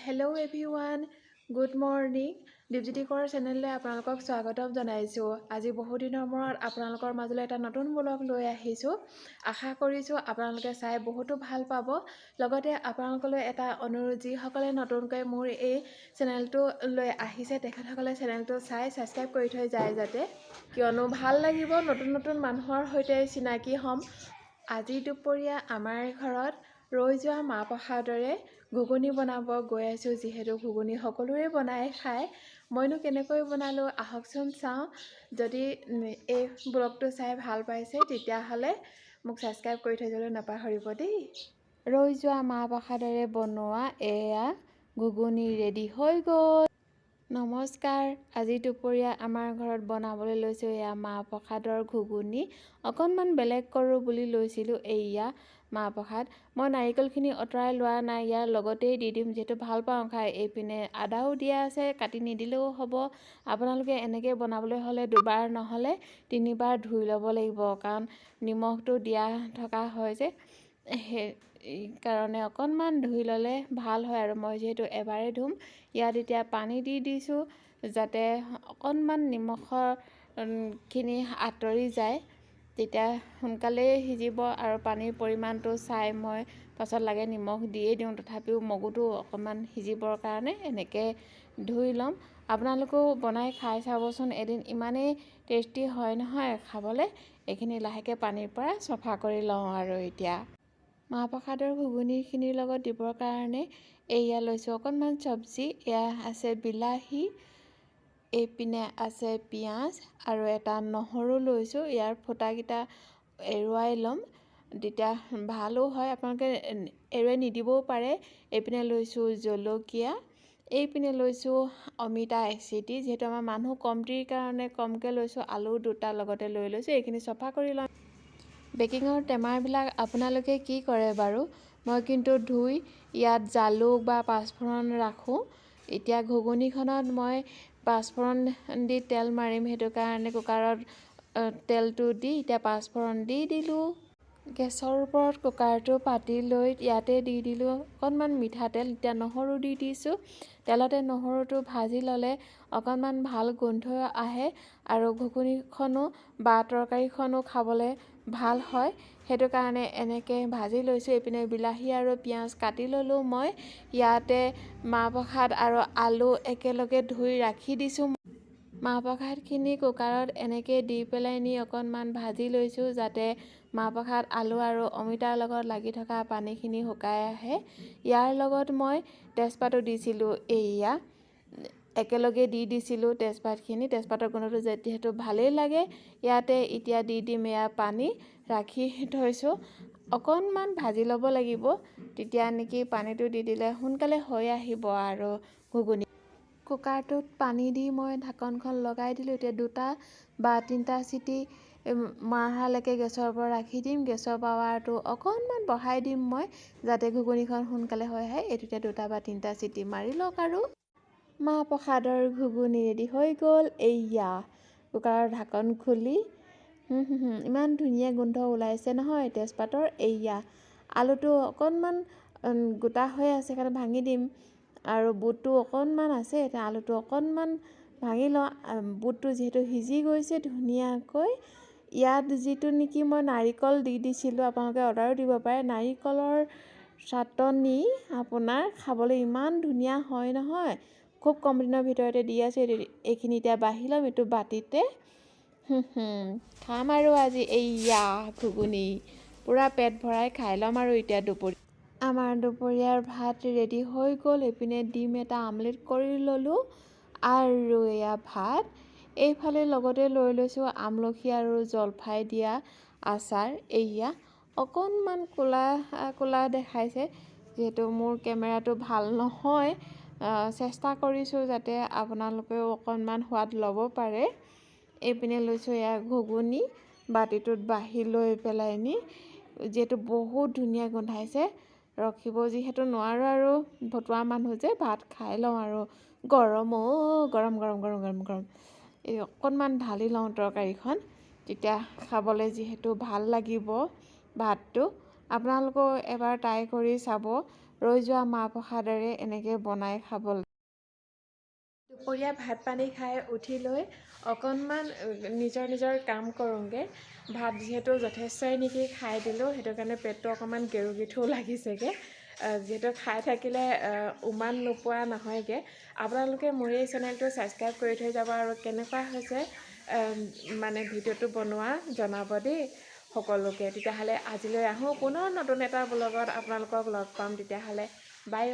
Hello' everyone, good morning. Dipjyoti Konwar চেনেললৈ আপোনালোকক স্বাগতম জনাইছোঁ। আজি বহুদিনৰ মূৰত আপোনালোকৰ মাজলৈ এটা নতুন ব্লগ লৈ আহিছোঁ। আশা কৰিছোঁ আপোনালোকে চাই বহুতো ভাল পাব। লগতে আপোনালোকলৈ এটা অনুৰোধ, যিসকলে নতুনকৈ মোৰ এই চেনেলটো লৈ আহিছে তেখেতসকলে চেনেলটো চাই ছাবস্ক্ৰাইব কৰি থৈ যায় যাতে, কিয়নো ভাল লাগিব, নতুন নতুন মানুহৰ সৈতে চিনাকি হ'ম। আজি দুপৰীয়া আমাৰ ঘৰত ৰৈ যোৱা মাহ প্ৰসাদৰে ঘুগুনি বনাব গৈ আছোঁ। যিহেতু ঘুগুনি সকলোৰে বনাই খায়, মইনো কেনেকৈ বনালোঁ আহকচোন চাওঁ। যদি এই ব্লগটো চাই ভাল পাইছে তেতিয়াহ'লে মোক ছাবস্ক্ৰাইব কৰি থৈ যাবলৈ নাপাহৰিব দেই। ৰৈ যোৱা মাহ প্ৰসাদেৰে বনোৱা এয়া ঘুগুনি ৰেডি হৈ গ'ল। নমস্কাৰ, আজি দুপৰীয়া আমাৰ ঘৰত বনাবলৈ লৈছোঁ এয়া মাহ প্ৰসাদৰ ঘুগুনি। অকণমান বেলেগ কৰোঁ বুলি লৈছিলোঁ এয়া মাহ প্ৰসাদ। মই নাৰিকলখিনি আঁতৰাই লোৱা নাই, ইয়াৰ লগতেই দি দিম, যিহেতু ভাল পাওঁ খাই। এইপিনে আদাও দিয়া আছে, কাটি নিদিলেও হ'ব। আপোনালোকে এনেকৈ বনাবলৈ হ'লে দুবাৰ নহ'লে তিনিবাৰ ধুই ল'ব লাগিব, কাৰণ নিমখটো দিয়া থকা হয় যে, সেই কাৰণে অকণমান ধুই ল'লে ভাল হয়। আৰু মই যিহেতু এবাৰেই ধুম, ইয়াত এতিয়া পানী দি দিছোঁ যাতে অকণমান নিমখৰখিনি আঁতৰি যায়, তেতিয়া সোনকালেই সিজিব। আৰু পানীৰ পৰিমাণটো চাই মই পাছত লাগে নিমখ দিয়েই দিওঁ, তথাপিও মগুটো অকণমান সিজিবৰ কাৰণে এনেকৈ ধুই ল'ম। আপোনালোকেও বনাই খাই চাবচোন এদিন, ইমানেই টেষ্টি হয় নহয় খাবলৈ। এইখিনি লাহেকৈ পানীৰ পৰা চফা কৰি লওঁ। আৰু এতিয়া মাহ প্ৰসাদৰ ঘুগুনিখিনিৰ লগত দিবৰ কাৰণে এয়া লৈছোঁ অকণমান চব্জি। এয়া আছে বিলাহী, এইপিনে আছে পিঁয়াজ আৰু এটা নহৰু লৈছোঁ। ইয়াৰ ফুটাকেইটা এৰুৱাই ল'ম, তেতিয়া ভালো হয়। আপোনালোকে এৰুৱাই নিদিবও পাৰে। এইপিনে লৈছোঁ জলকীয়া, এইপিনে লৈছোঁ অমিতা এচিটি। যিহেতু আমাৰ মানুহ কমটিৰ কাৰণে কমকৈ লৈছোঁ। আলু দুটা লগতে লৈ লৈছোঁ। এইখিনি চফা কৰি ল'ম। বেকিঙৰ টেমাবিলাক আপোনালোকে কি কৰে বাৰু? মই কিন্তু ধুই ইয়াত জালুক বা পাঁচফোৰণ ৰাখোঁ। এতিয়া ঘুগুনিখনত মই পাঁচফোৰণ দি তেল মাৰিম, সেইটো কাৰণে কুকাৰত তেলটো দি এতিয়া পাঁচফোৰণ দি দিলোঁ। গেছৰ ওপৰত কুকাৰটো পাতি লৈ ইয়াতে দি দিলোঁ অকণমান মিঠাতেল। এতিয়া নহৰু দি দিছোঁ। তেলতে নহৰুটো ভাজি ল'লে অকণমান ভাল গোন্ধ আহে আৰু ঘুগুনিখনো বা তৰকাৰীখনো খাবলৈ ভাল হয়, সেইটো কাৰণে এনেকৈ ভাজি লৈছোঁ। এইপিনে বিলাহী আৰু পিঁয়াজ কাটি ল'লোঁ মই। ইয়াতে মাহ প্ৰসাদ আৰু আলু একেলগে ধুই ৰাখি দিছোঁ। মাহ প্ৰসাদখিনি কুকাৰত এনেকৈ দি পেলাই নি অকণমান ভাজি লৈছোঁ, যাতে মাহ প্ৰসাদ, আলু আৰু অমিতাৰ লগত লাগি থকা পানীখিনি শুকাই আহে। ইয়াৰ লগত মই তেজপাতো দিছিলোঁ, এয়া একেলগে দি দিছিলোঁ তেজপাতখিনি। তেজপাতৰ গোন্ধটো যিহেতু ভালেই লাগে। ইয়াতে এতিয়া দি দিম এয়া পানী ৰাখি থৈছোঁ। অকণমান ভাজি ল'ব লাগিব, তেতিয়া নেকি পানীটো দি দিলে সোনকালে হৈ আহিব আৰু ঘুগুনি। কুকাৰটোত পানী দি মই ঢাকনখন লগাই দিলোঁ। এতিয়া দুটা বা তিনিটা চিটি মৰালৈকে গেছৰ পৰা ৰাখি দিম। গেছৰ পাৱাৰটো অকণমান বঢ়াই দিম মই, যাতে ঘুগুনিখন সোনকালে হৈ আহে। এইটো এতিয়া দুটা বা তিনিটা চিটি মাৰি লওক আৰু মাহ প্ৰসাদৰ ঘুগুনি ৰেডি হৈ গ'ল। এইয়া কুকাৰৰ ঢাকন খুলি ইমান ধুনীয়া গোন্ধ ওলাইছে নহয় তেজপাতৰ। এইয়া আলুটো অকণমান গোটা হৈ আছে কাৰণে ভাঙি দিম, আৰু বুটটো অকণমান আছে, এতিয়া আলুটো অকণমান ভাঙি লওঁ। বুটটো যিহেতু সিজি গৈছে ধুনীয়াকৈ। ইয়াত যিটো নেকি মই নাৰিকল দি দিছিলোঁ, আপোনালোকে অৰ্ডাৰো দিব পাৰে। নাৰিকলৰ চাটনি আপোনাৰ খাবলৈ ইমান ধুনীয়া হয় নহয়। খুব কম দিনৰ ভিতৰতে দি আছোঁ। এইখিনি এতিয়া বাঢ়ি ল'ম এইটো বাতিতে, খাম আৰু আজি এইয়া ঘুগুনি পূৰা পেট ভৰাই খাই ল'ম। আৰু এতিয়া দুপৰীয়া আমাৰ দুপৰীয়াৰ ভাত ৰেডি হৈ গ'ল। এইপিনে ডিম এটা আমলেট কৰি ল'লোঁ আৰু এয়া ভাত। এইফালে লগতে লৈ লৈছোঁ আমলখি আৰু জলফাই দিয়া আচাৰ। এইয়া অকণমান ক'লা ক'লা দেখাইছে, যিহেতু মোৰ কেমেৰাটো ভাল নহয়। চেষ্টা কৰিছোঁ যাতে আপোনালোকেও অকণমান সোৱাদ ল'ব পাৰে। এইপিনে লৈছোঁ এয়া ঘুগুনি, বাতিটোত বাঢ়ি লৈ পেলাই নি, যিহেতু বহুত ধুনীয়া গোন্ধাইছে, ৰখিব যিহেতু নোৱাৰোঁ আৰু ভতুৱা মানুহ যে, ভাত খাই লওঁ আৰু। গৰম অ', গৰম গৰম গৰম গৰম গৰম। এই অকণমান ঢালি লওঁ তৰকাৰীখন, তেতিয়া খাবলৈ যিহেতু ভাল লাগিব ভাতটো। আপোনালোকেও এবাৰ ট্ৰাই কৰি চাব। ৰৈ যোৱা মাহ প্ৰসাদেৰে এনেকৈ বনাই খাব। দুপৰীয়া ভাত পানী খাই উঠি লৈ অকণমান নিজৰ নিজৰ কাম কৰোঁগৈ। ভাত যিহেতু যথেষ্টই নেকি খাই দিলোঁ, সেইটো কাৰণে পেটটো অকণমান গেৰু গেথুও লাগিছেগৈ। যিহেতু খাই থাকিলে উমান নোপোৱা নহয়গৈ। আপোনালোকে মোৰ এই চেনেলটো ছাবস্ক্ৰাইব কৰি থৈ যাব আৰু কেনেকুৱা হৈছে মানে ভিডিঅ'টো বনোৱা জনাব দেই সকলোকে। তেতিয়াহ'লে আজিলৈ আহোঁ, পুনৰ নতুন এটা ব্লগত আপোনালোকক লগ পাম। তেতিয়াহ'লে বাই।